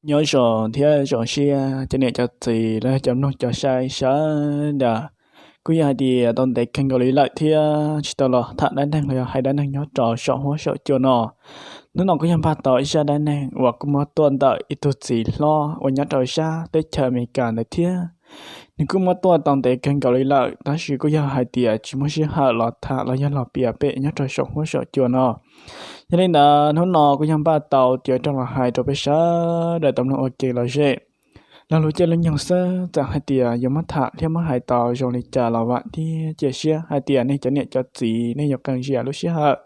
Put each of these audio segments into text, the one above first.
Nyob zoo thiab zoo siab cov niam cov txiv los yog cov mloog cov saib sawv daws. Kuj yog hais tias tau ntev kawg nkaus li lawm thiab tsis tau los tham dab neeg los yog hais dab neeg nyob rau saum huab saum cua no. Hnub no kuj yog npaj tau ib zaj dab neeg uas kuj muab tuaj ntawm ib tug txiv hlob uas nyob rau sab teb chaws Amelikas ntawd thiab. Nws kuj muab tuaj tau ntev kawg nkaus li lawm, tab sis kuj yog hais tias tsis muaj sij hawm los tham los yog los piav pem nyob rau saum huab saum cua no. Yog li ntawd hnub no kuj yog npaj tau tias rov los hais rau peb sawv daws tau mloog ua ke los zem. Los lus caij lub nyoog xwb, txawm hais tias yuav muab tham thiab muab hais tau zoo li cas los vam thiab cia siab hais tias nej cov niam cov txiv nej yuav qee zias lub sij hawm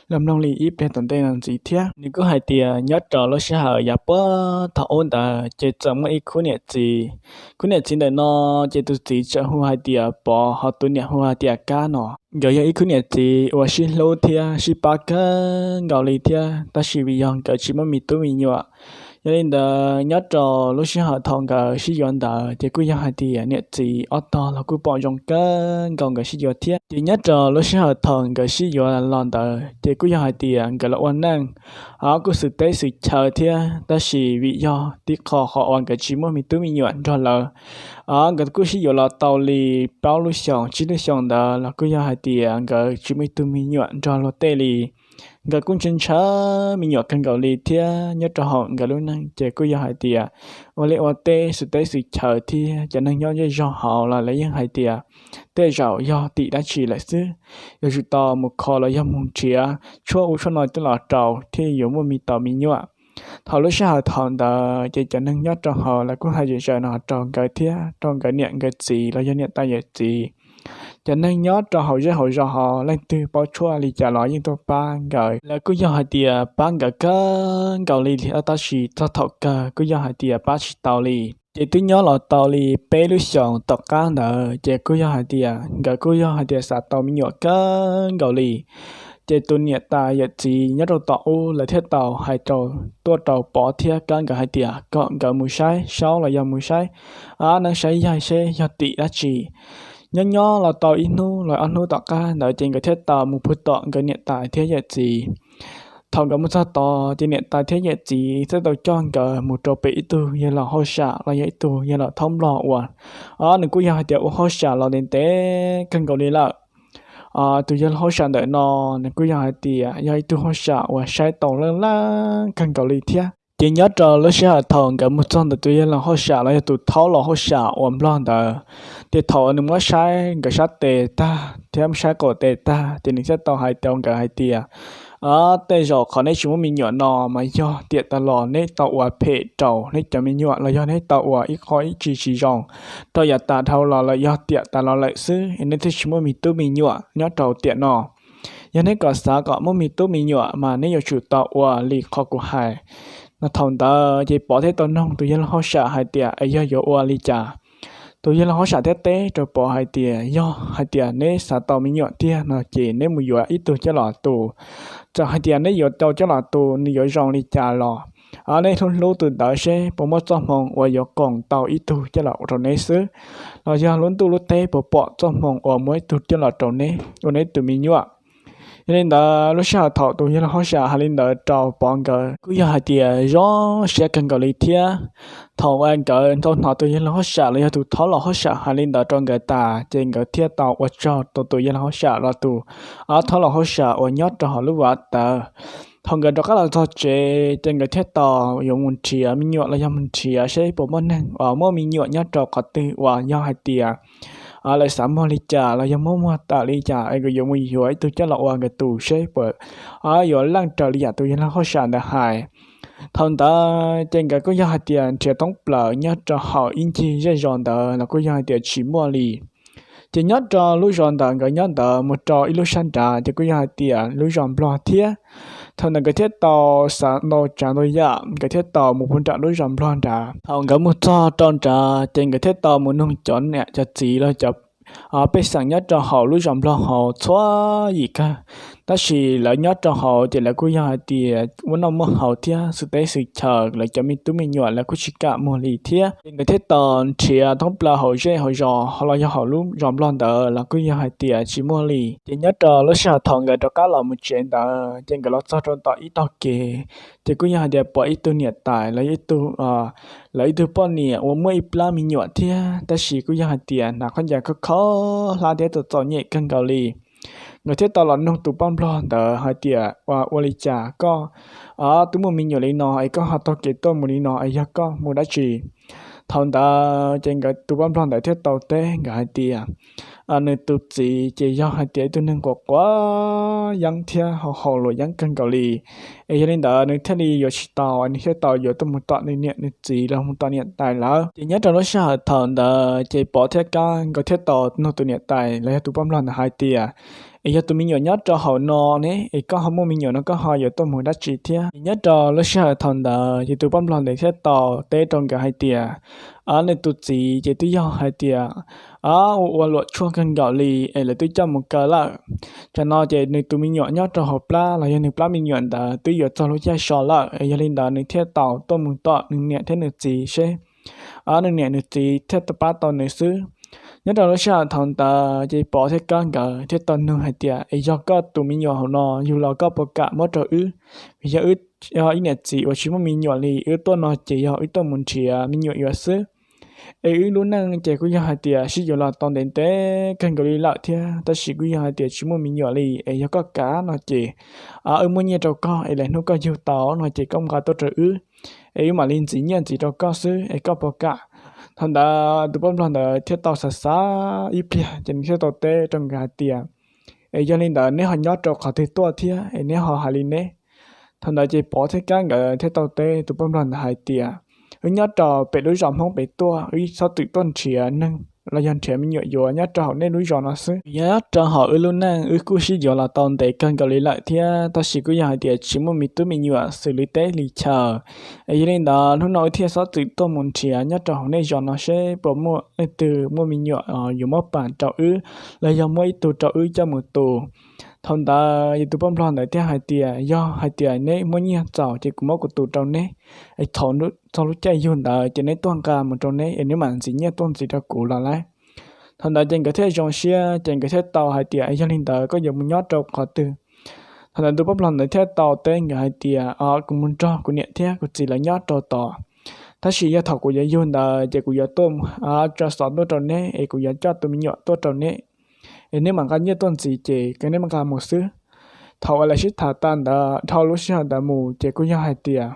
los mloog li ib pliag tom ntej no ntxiv thiab. Nws kuj hais tias nyob rau lub sij hawm yav puag thaum ub ntawd ces txawm muaj ib khub niam txiv. Khub niam txiv ntawm no ces tus txiv txawm hu hais tias Pov, ho tus niam hu hais tias Kab no. Nkawd yog ib khub niam txiv uas sib hlub thiab sib pab kawg nkaus li thiab, tab sis vim yog nkawd tsis muaj me tub me nyuam. Yog li ntawd nyob rau lub sij hawm thaum nkawd sib yuav ntawd ces kuj yog hais tias niam txiv ob tog los kuj pom zoo kawg nkaus nkawd sib yuav thiab. Ces nyob rau lub sij hawm thaum nkawd sib yuav los ntawd ces kuj yog hais tias nkawd los ua neej kuj xwm teb xwm chaw thiab, tab sis vim yog tib qho qhov uas nkawd tsis muaj me tub me nyuam nrog lawv, nkawd kuj sib yuav los tau li plaub lub xyoos tsib lub xyoos ntawd los kuj yog hais tias nkawd tsis muaj ib tug me nyuam nrog luag tej li. Nkawd kuj ntshaw ntshaw me nyuam kawg nkaus li thiab nyob rau hauv nkawd lub neej ces kuj yog hais tias ua liaj ua teb xwm teb xwm chaw thiab cov neeg nyob zej zog hauv los lawv yeej hais tias tej zaum yog tim dab tsi lawm xwb, yuav tsum tau mus kho los yog mus nrhiav tshuaj ub tshuaj no coj los rau thiaj yuav muaj me tau me nyuam. Thaum lub sij hawm thaum ntawd ces cov neeg nyob rau hauv lawv kuj hais zom zaws no rau nkawd thiab rau nkawd niam nkawd txiv los yog niam tais yawm txiv. Cov neeg nyob rau hauv zej hauv zos hauv leej twg paub tshuaj li cas los yeej tuaj pab nkawd. Lawv kuj yog hais tias pab nkawd kawg nkaus li thiab, tab sis txog thaum kawg kuj yog hais tias pab tsis tau li. Ces twb nyob los tau li peb lub xyoos tom qab ntawd ces kuj yog hais tias nkawd kuj yog hais tias xav tau me nyuam kawg nkaus li. Ces tus niam tais yawm txiv nyob rau tom ub lawv thiaj tau hais rau, tuaj rau Pov thiab Kab nkawd hais tias kom nkawd mus saib saub los yog mus saib neeb saib yaig seb yog tim dab tsi. Nyob nyob los tau ib hnub los ob hnub tom qab ntawd ces nkawd thiaj tau mus pw tom nkawd niam tais thiab yawm txiv. Thaum nkawd mus txog tod ces niam tais thiab yawm txiv thiaj tau coj nkawd mus rau pem ib tug yawg laus hauj sam los yog ib tug yawg laus thaub nplog uas nws kuj yog hais tias ua hauj sam los ntev ntev kawg nkaus li lawm. Tus yawg laus hauj sam ntawm no nws kuj yog hais tias yog ib tug hauj sam uas saib tau leej leej kawg nkaus li thiab. Ces nyob rau lub sij hawm thaum nkawd mus txog ntawm tus yawg laus hauj sam los yog tus thaub laus hauj sam uas nplog ntawd, ces thaum nws muab saib nkawd sab tes tag thiab muab saib qaum tes tag ces nws thiaj tau hais rau nkawd hais tias, tej zaum qhov neb tsis muaj me nyuam no mas yog tiam tas los neb tau ua phem rau neb cov me nyuam los yog neb tau ua ib qho ib tsi tsis zoo rau yav tas dhau los lawm, yog tiam tas los lawm xwb es neb thiaj tsis muaj me tub me nyuam nyob rau tiam no. Yog neb kom xav kom muaj me tub me nyuam mas neb yuav tsum tau ua li qhov kuv hais. No thaum ntawd ces Pov thiaj tau noog tus yawg laus hauj sam hais tias es yog yuav ua li cas. Tus yawg laus hauj sam thiaj teb rau Pov hais tias yog hais tias neb xav tau me nyuam tiag no ces neb mus yuav ib tug coj los tu. Txawm hais tias neb yuav tau coj los tu nws yuav zoo li cas los neb hlub hlub tus ntawd seb puas muaj txoj hmoo uas yuav koom tau ib tug coj los rau neb xwb, los yog lub ntuj lub teb puas pom txoj hmoo uas muab ib tug coj los rau neb ua neb tus me nyuam. Yog li ntawd lub sij hawm thaum tus yawg laus hauj sam hais li ntawd rau Pov nkawd kuj yog hais tias zoo siab kawg nkaus li thiab. Thaum uas nkawd tau hnov tus yawg laus hauj sam los yog tus thaub laus hauj sam hais li ntawd rau nkawd tas ces nkawd thiaj tau ua tsaug rau tus yawg laus hauj sam los tus thaub laus hauj sam uas nyob rau hauv lub vaj tawv. Thaum nkawd rov qab los txog tsev ces nkawd thiaj tau yuav mus nrhiav me nyuam los yog mus nrhiav seb puas muaj neeg uas muaj me nyuam nyob rau qhov twg uas yog hais tias lawv xav muag li cas los yog muab muag tawm li cas es nkawd yuav mus yuav ib tug coj los ua nkawd tus seb puas yuav leej raws li yam tus yawg laus hauj sam ntawd hais. Thaum ntawd ces nkawd kuj yog hais tias nrhiav thoob plaws nyob rau hauv ib ncig zej zos ntawd los kuj yog hais tias tsis muaj li. Ces nyob rau lub zos ntawm nkawd nyob ntawd mus rau ib lub sab nrad ces kuj yog hais tias lub zos nplog thiab. Thaum ntawd nkawd thiaj tau xav ntau tsav ntau yam, nkawd thiaj tau mus puag nram lub zos nplog nrad. Thaum nkawd mus txog rau nrad ces nkawd thiaj tau mus nug cov niam cov txiv los cov pej xeem nyob rau hauv lub zos nplog hauv txhua yim kawg, Tab sis lawv nyob rau hauv ces lawv kuj yog hais tias muaj noj muaj haus thiab xwm teb xwm chaw, lawv cov me tub me nyuam lawv kuj tsis kam muag li thiab. Ces nkawd thiaj tau nrhiav thoob plaws hauv zej hauv zos los yog hauv lub zos Nplog ntawd los kuj yog hais tias tsis muaj li. Ces nyob rau lub sij hawm thaum nkawd rov qab los mus tsev ntawd ces nkawd los txog rau tom ib tog kev, ces kuj yog hais tias pom ib tug niam tais los yog ib tug, lawv ib tug poj niam uas muaj ib plab me nyuam thiab, tab sis kuj yog hais tias hnav khaub ncaws khob khob hlab thiab txom txom nyem kawg nkaus li. Nkawd thiaj tau los nug tus poj nplog ntawd hais tias, ua li cas koj twb muaj me nyuam li no es koj ho taug kev tuaj mus li no es yog koj mus dab tsi? Thaum ntawd ces nkawd tus poj nplog ntawd thiaj tau teb nkawd hais tias, nws tus txiv ces yog hais tias ib tug neeg quav quav yeeb thiab haus haus luam yeeb kawg nkaus li, es yog li ntawd nws thiaj li yuav tsis tau, nws thiaj tau yuav tuaj mus tom nws niam nws txiv los mus tom niam tais lawm. Ces nyob rau lub sij hawm thaum ntawd ces Pov thiab Kab nkawd thiaj tau nug tus niam tais los yog tus poj nplog ntawd hais tias, es yog tus me nyuam nyob rau hauv no ne es koj ho muaj me nyuam no koj ho yuav tuaj mus dab tsi thiab? Ces nyob rau lub sij hawm thaum ntawd ces tus poj nplog ntawd thiaj tau teb rau nkawd hais tias, nws tus txiv ces twb yog hais tias ua ua luam tshuaj kawg nkaus li es lawv twb coj mus kaw lawm. Tsam no ces nws tus me nyuam nyob rau hauv plab los yog nws plab me nyuam ntawd twb yuav txog lub caij so lawm, yog li ntawd nws thiaj tau tuaj mus tom nws niam thiab nws txiv seb nws niam nws txiv thiaj pab tau nws xwb. Nyob rau lub sij hawm thaum ntawd ces Pov thiab Kab nkawd thiaj tau nug hais tias, es yog koj tus me nyuam hauv no yug los koj puas kam muab rau wb? Vim yog wb yog ib niam txiv uas tsis muaj me nyuam li, wb tuaj no ces yog wb tuaj mus nrhiav me nyuam yuav xwb. Es wb lub neej ces kuj yog hais tias sib yuav los tau ntev ntev kawg nkaus li lawm thiab, tab sis kuj yog hais tias tsis muaj me nyuam li, es yog koj kam no ces wb muab nyiaj rau koj es lwm hnub koj yug tau no ces koj nqa tuaj rau wb, es wb mam li ntxiv nyiaj ntxiv rau koj xwb es koj puas kam? Thaum ntawd tus poj nplog ntawd thiaj tau xav xav ib pliag ces nws thiaj tau teb rau nkawd hais tias, es yog li ntawd neb ho nyob rau qhov twg tuaj thiab es neb ho hais li neb? Thaum ntawd ces Pov thiab Kab nkawd thiaj tau teb tus poj nplog ntawd hais tias, wb nyob rau pem lub zos Hmoob pem tuaj, wb txhob txwm tuaj nrhiav neeg los yog nrhiav me nyuam yuav nyob rau hauv nej lub zos no xwb. Yog nyob rau hauv wb lub neej wb kuj sib yuav los tau ntev kawg nkaus li lawm thiab, tab sis kuj yog hais tias tsis muaj me tub me nyuam xws li teb li chaw. Es yog li ntawd hnub no wb thiaj txhob txwm tuaj mus nrhiav nyob rau hauv nej zos no seb puas muaj leej twg muaj me nyuam yuav muab pam rau wb los yog muab ib tug rau wb coj mus tu. Thaum ntawd yog tus poj nplog ntawd thiaj hais tias, yog hais tias neb muaj nyiaj txaus ces kuv muab kuv tus rau neb, es thaum txog lub caij yug ntawd ces neb tuaj nqa mus rau neb es neb mam ntxiv nyiaj tuaj ntxiv rau kuv los lawm. Thaum ntawd ces nkawd thiaj zoo siab ces nkawd thiaj tau hais tias, yog li ntawd koj yuav mus nyob rau qhov twg? Thaum ntawd tus poj nplog ntawd thiaj tau teb nkawd hais tias, kuv mus nrog kuv niam thiab kuv txiv lawv nyob rau tod, tab sis yog thaum kuv yuav yug ntawd ces kuv yuav tuaj tso xov tuaj rau neb es kuv yuav coj tus me nyuam tuaj rau neb, es neb mam nqa nyiaj tuaj ntxiv ces kom neb mam nqa mus xwb. Thaum uas lawv sib tham tas ntawd dhau lub sij hawm ntawd mus ces kuj yog hais tias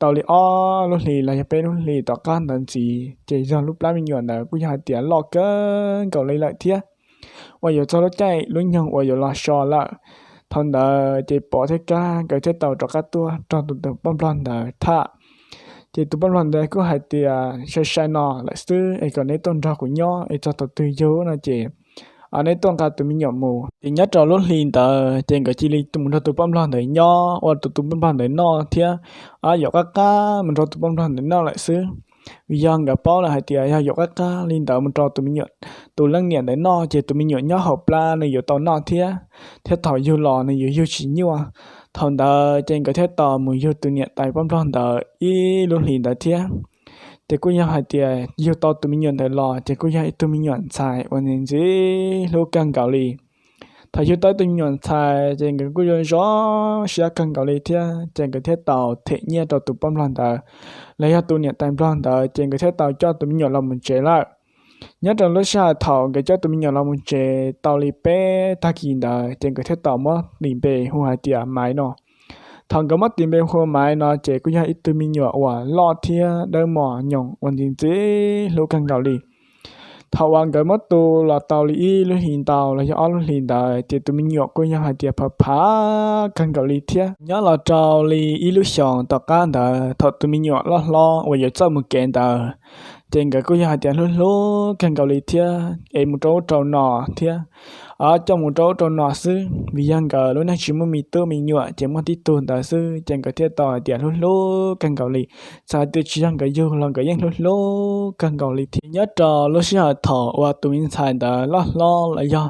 tau li ob lub hlis los yog peb lub hlis tom qab ntawd ntxiv ces yog lub plab me nyuam ntawd kuj yog hais tias loj kawg nkaus li lawm thiab, uas yuav txog lub caij lub nyoog uas yuav los so lawm. Thaum ntawd ces Pov thiab Kab nkawd thiaj tau rov qab tuaj nrog tus poj nplog ntawd tham. Ces tus poj nplog ntawd kuj hais tias, sai sai no lawm xwb es kom neb tuaj nrog kuv nyob es txog thaum twg yug no ces neb tuaj nqa tus me nyuam mus. Ces nyob rau lub hli ntawd ces nkawd cia li mus nrog tus poj nplog ntawd nyob, ua rau tus poj nplog ntawd noj thiab yuav qab qab mus rau tus poj nplog ntawd noj lawm xwb. Vim yog nkawd paub lawm hais tias yog yuav qab qab li ntawd mus rau tus me nyuam, tus leej niam ntawd noj ces tus me nyuam nyob hauv plab nws yuav tau noj thiab, thiab thaum yug los nws yuav yug tsis nyuaj. Thaum ntawd ces nkawd thiaj tau mus yug tus niam tais poj nplog ntawd ib lub hlis ntawd thiab. Ces kuj yog hais tias yug tau tus me nyuam ntawd los ces kuj yog ib tug me nyuam ntxhais uas ntxim ntxim hlub kawg nkaus li. Thaum yug tau ib tug me nyuam ntxhais ces nkawd kuj zoo zoo siab kawg nkaus li thiab, ces nkawd thiaj tau them nyiaj rau tus poj nplog ntawd los yog tus niam tais nplog ntawd ces nkawd thiaj tau coj tus me nyuam los mus tsev lawm. Nyob rau lub sij hawm thaum nkawd coj tus me nyuam los mus tsev tau li peb tag kis ntawd ces nkawd thiaj tau muab tis npe hu hais tias Maiv no. Thaum nkawd muab tis npe hu Maiv no ces kuj yog ib tug me nyuam uas loj thiab dawb mos nyoos uas ntxim ntxim hlub kawg nkaus li. Thaum uas nkawd muab tu los tau li ib lub hlis ntau los yog ob lub hlis ntawd ces tus me nyuam kuj yog hais tias phav phav kawg nkaus li thiab. Nyob los rau li ib lub xyoos tom qab ntawd thaum tus me nyuam loj hlob uas yuav txawj mus kev ntawd, ces nkawd kuj yog hais tias hlub hlub kawg nkaus li thiab es mus rau ub rau no thiab. coj mus rau ub rau no xwb, vim yog nkawd lub neej tsis muaj me tub me nyuam ces muaj tib tug ntawd xwb, ces nkawd thiaj tau hais tias hlub hlub kawg nkaus li. Txawm hais tias tsis yog nkawd yug los nkawd yeej hlub hlub kawg nkaus li thiab. Nyob rau lub sij hawm thaum uas tus me ntxhais ntawd loj hlob los yog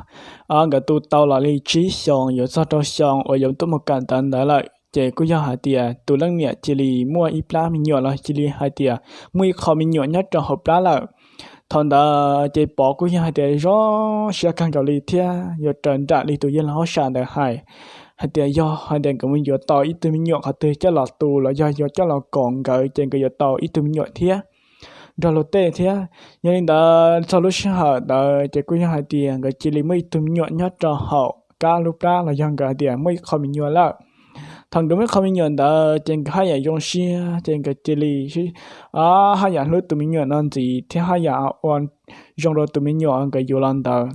nkawd tu tau los li tsib xyoos yuav txog rau xyoo uas yuav tuaj mus kawm ntawv ntawd lawm, ces kuj yog hais tias tus leej niam cia li muaj ib plab me nyuam los cia li hais tias muaj ib qho me nyuam nyob rau hauv plab lawm. Thaum ntawd ces Pov kuj yog hais tias zoo siab kawg nkaus li thiab yuav raws nraim li tus yawg laus hauj sam ntawd hais, hais tias yog hais tias nkawd mus yuav tau ib tug me nyuam qhov twg coj los tu los yog yuav coj los kom nkawd ces nkawd yuav tau ib tug me nyuam thiab nrog luag tej thiab. Yog li ntawd txog lub sij hawm ntawd ces kuj yog hais tias nkawd cia li muaj ib tug me nyuam nyob rau hauv kab lub plab los yog nkawd hais tias muaj ib qho me nyuam lawm. Thaum nkawd muaj ib qho me nyuam ntawd ces nkawd haj yam zoo siab ces nkawd cia li haj yam hlub tus me nyuam no ntxiv thiab haj yam ua zoo rau tus me nyuam nkawd yuav los ntawd.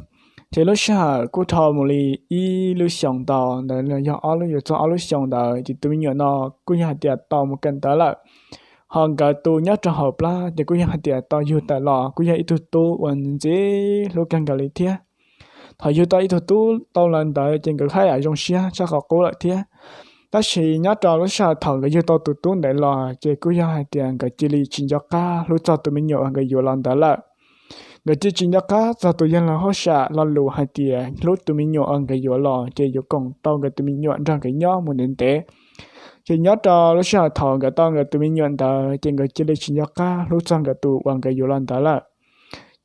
Ces lub sij hawm kuj dhau mus li ib lub xyoos ntau ntawd los yog ob lub, yuav txog ob lub xyoos ntawd ces tus me nyuam no kuj yog hais tias tau mus kawm ntawv lawm. Ho nkawd tu nyob rau hauv plab ces kuj yog hais tias tau yug tawm los kuj yog ib tug tub uas ntxim hlub kawg nkaus li thiab. Thaum yug tau ib tug tub tau los ntawd ces nkawd haj yam zoo siab tshaj qhov qub lawm thiab. Tab sis nyob rau lub sij hawm thaum nkawd yug tau tus tub ntawd los ces kuj yog hais tias nkawd cia li tsis nco qab hlub txog tus me nyuam uas nkawd yuav los ntawd lawm. Nkawd cia li tsis nco qab txog tus yawg laus hauj sam lo lus hais tias hlub tus me nyuam uas nkawd yuav los ces yuav koom tau nkawd tus me nyuam nrog nkawd nyob mus ntev ntev. Ces nyob rau lub sij hawm thaum nkawd tau nkawd tus me nyuam ntawd ces nkawd cia li tsis nco qab hlub txog nkawd tus uas nkawd yuav los ntawd lawm.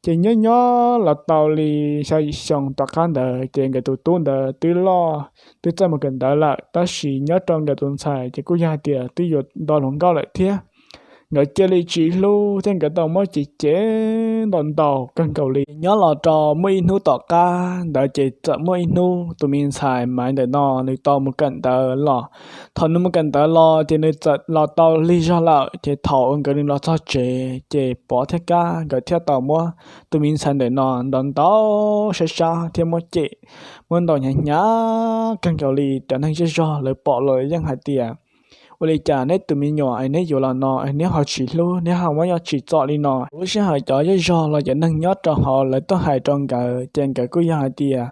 Ces nyob nyob los tau li xya yim xyoo tom qab ntawd ces nkawd tus tub ntawd twb loj, twb txawj mus kawm ntawv lawm, tab sis nyob rau nkawd tus ntxhais ces kuj yog hais tias twb yuav nto hluas nkauj lawm thiab. Nkawd cia li tsis hlub thiab nkawd tau muab cem cem ntau ntau kawg nkaus li. Nyob los rau muaj ib hnub tom qab ntawd ces txawm muaj ib hnub tus me ntxhais Maiv ntawm no nws tau mus kawm ntawv los. Thaum nws mus kawm ntawv los ces nws txawm los tau lig zog lawm, ces thaum uas nkawd nws los txog tsev ces Pov thiab Kab nkawd thiaj tau muab tus me ntxhais ntawm no ntaus ntaus sab sab thiab muab cem, muab ntaus hnyav hnyav kawg nkaus li. Cov neeg zej zog lawv pom los yeej hais tias, ua li cas neb tus me nyuam es neb yuav los no es neb ho tsis hlub, neb ho muab nyob tsis txom li no? Lub sij hawm cov zej zog los cov neeg nyob rau hauv lawv tuaj hais rau nkawd ces nkawd kuj yog hais tias,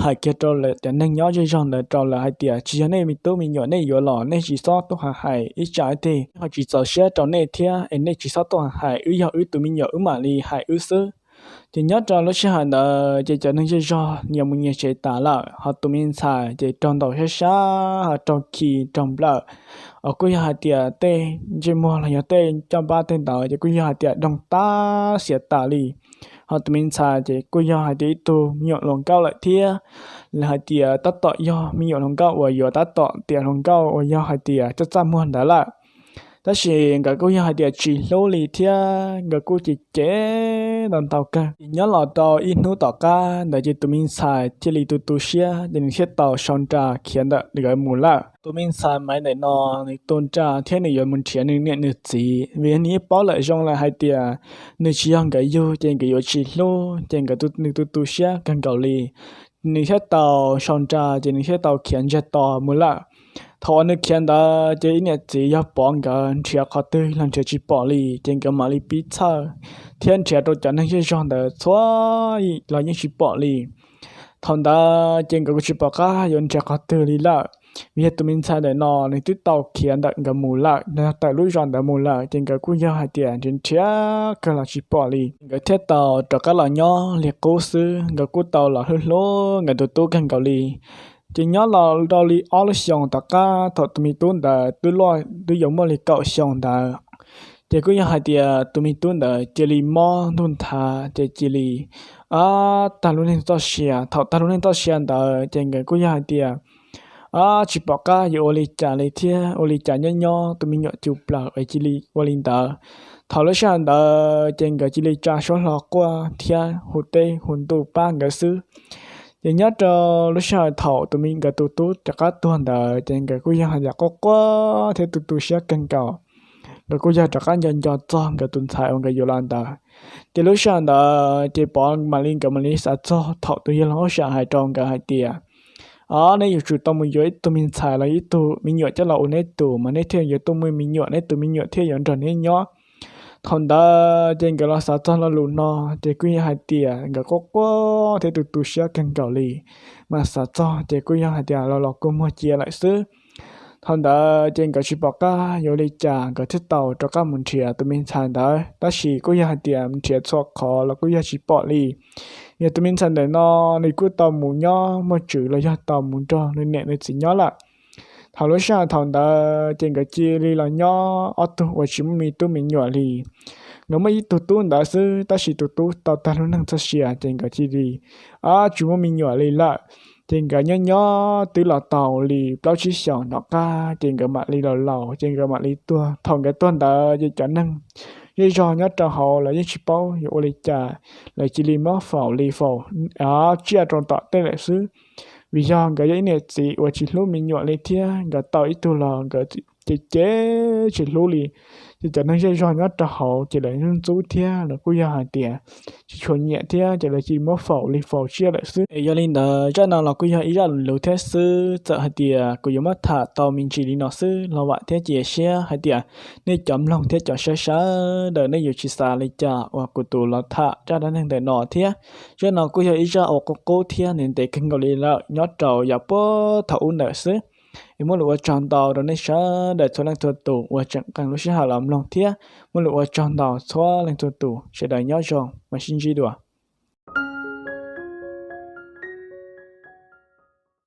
hais kiag rau lawv cov neeg nyob zej zog ntawd rau lawv hais tias tsis yog nej me tub me nyuam nej yuav los nej tsis txhob tuaj hais hais ib tsam ib teg ho tsis txaus siab rau nej thiab es nej tsis txhob tuaj hais hais, wb yog wb tus me nyuam wb mam li hais wb xwb. Ces nyob rau lub sij hawm ntawd ces cov neeg zej zog nyias mus nyias tsev tas lawm, ho tus me ntxhais ces raug ntaus sab sab, ho raug khi raug nplawm, uas kuj yog hais tias tej ntsej muag los yog tej caj npab tej ntawd ces kuj yog hais tias doog tag xiav tas li. Ho tus me ntxhais ces kuj yog hais tias ib tug me nyuam hluas nkauj lawm thiab, los hais tias tab tom yog me nyuam hluas nkauj uas yuav tab tom tiav hluas nkauj uas yog hais tias coj txaj muag ntawd lawm. Tab sis nkawd kuj yog hais tias tsis hlub li thiab nkawd kuj cem cem ntau ntau kawg. Ces nyob los rau ib hnub tom qab ntawd ces tus me ntxhais thiaj li tu tu siab ces nws thiaj tau sau nra khiav ntawm nkawd mus lawm. Tus me ntxhais Maiv ntawm no nws tu nra thiab nws yuav mus nrhiav nws niam nws txiv, vim yog nws yeej paub lawm zoo lawm hais tias nws tsis yog nkawd yug ces nkawd yuav tsis hlub, ces nkawd, nws tu tu siab kawg nkaus li. Nws thiaj tau sau nra ces nws thiaj tau khiav ntsiag to mus lawm. Thaum uas nws khiav ntawd ces ib niam txiv yog Pov nkawd nrhiav qhov twg los nrhiav tsis pom li, ces nkawd mam li pib txhawj thiab nrhiav rau cov neeg zej zog ntawd txhua los yeej tsis pom li. Thaum ntawd ces nkawd kuj tsis pom qab yuav nrhiav qhov twg li lawm, vim yog tus me ntxhais ntawm no nws twb tau khiav ntawm nkawd mus lawm, tawm lub zos ntawd mus lawm, ces nkawd kuj yog hais tias nrhiav nrhiav kawg los tsis pom li. Nkawd thiaj tau rov qab los nyob li qub xwb, nkawd kuj tau los hlub hlub nkawd tus tub kawg nkaus li. Ces nyob los rau li ob lub xyoos tom qab thaum tus me tub ntawd twb loj twb yuav muaj li kaum xyoo ntawd, ces kuj yog hais tias tus me tub ntawd cia li mob ntuj nthav ces cia li tag lub neej txoj sia. Thaum tag lub neej txoj sia ntawd ces nkawd kuj yog hais tias tsis pom qab yuav ua li cas li thiab, ua li cas nyob nyob tus me nyuam cus plaws es cia li ua li ntawd. Thaum lub sij hawm ntawd ces nkawd cia li tsa suab hlo quaj thiab hu teb hu ntuj pab nkawd xwb. Ces nyob rau lub sij hawm thaum tus me, nkawd tus tub rov qab tuag ntawd ces nkawd kuj yog hais tias quaj quaj thiab tu tu siab kawg nkaus. Nkawd kuj yog rov qab nco nco txog nkawd tus ntxhais uas nkawd yuav los ntawd. Ces lub sij hawm ntawd ces Pov mam li, nkawd mam li xav txog thaum tus yawg laus hauj sam hais rau nkawd hais tias, o, neb yuav tsum tau mus yuav ib tug me ntxhais los ib tug me nyuam coj los ua neb tus mas neb thiaj yuav tuaj muaj me nyuam, neb tus me nyuam thiaj yuav nrog neb nyob. Thaum ntawd ces nkawd los xav txog lo lus no ces kuj yog hais tias nkawd quaj quaj thiab tu tu siab kawg nkaus li, mas xav txog ces kuj yog hais tias los los kua muag cia lawm xwb. Thaum ntawd ces nkawd tsis pom qab yuav ua li cas nkawd thiaj tau rov qab mus nrhiav tus me ntxhais ntawd, tab sis kuj yog hais tias nrhiav txhua qhov los kuj yog tsis pom li. Yog tus me ntxhais ntawm no nws kuj tau mus nyob muaj tswv los yog tau mus nrog nws niam nws txiv nyob lawm. Thaum lub sij hawm thaum ntawd ces nkawd cia li los nyob ob tug ua tsis muaj me tub me nyuam li. Nkawd muaj ib tug tub ntawd xwb, tab sis tus tub tau tag lub neej txoj sia ces nkawd cia li tsis muaj me nyuam li lawm. Ces nkawd nyob nyob twb los tau li plaub tsib xyoos tom qab ces nkawd mam li laus laus ces nkawd mam li tuag. Thaum nkawd tuag ntawd ces cov neeg zej zog nyob rau hauv lawv yeej tsis paub yuav ua li cas, lawv cia li muab faus li faus tsiaj rau tom tej lawm xwb. Vim yog nkawd yog ib niam txiv uas tsis hlub me nyuam li thiab nkawd tau ib tug los nkawd cem cem tsis hlub li. Ces cov neeg zej zog nyob rau hauv ces lawv ntxub thiab lawv kuj yog hais tias tsis tshua nyiam thiab ces lawv cia li muab faus li faus tsiaj lawm xwb. Es yog li ntawd zaj no los kuj yog ib zaj lus thiab xwb, txawm hais tias kuv yuav muab tham tau me ntsis li no xwb los vam thiab cia siab hais tias nej cov mloog thiab cov saib sawv daws nej yuav tsis xav li cas uas kuv tus los tham zaj dab neeg ntawm no thiab. Zaj no kuj yog ib zaj uas qub qub thiab ntev ntev kawg nkaus li lawm nyob rau yav puag thaum ub ntawm xwb. Es muaj lus ua tsaug ntau rau nej sawv daws txhua leej txhua tus uas tseem qee lub sij hawm los mloog thiab muaj lus ua tsaug ntau txhua leej txhua tus, sawv daws nyob zoo mas sib ntsib dua.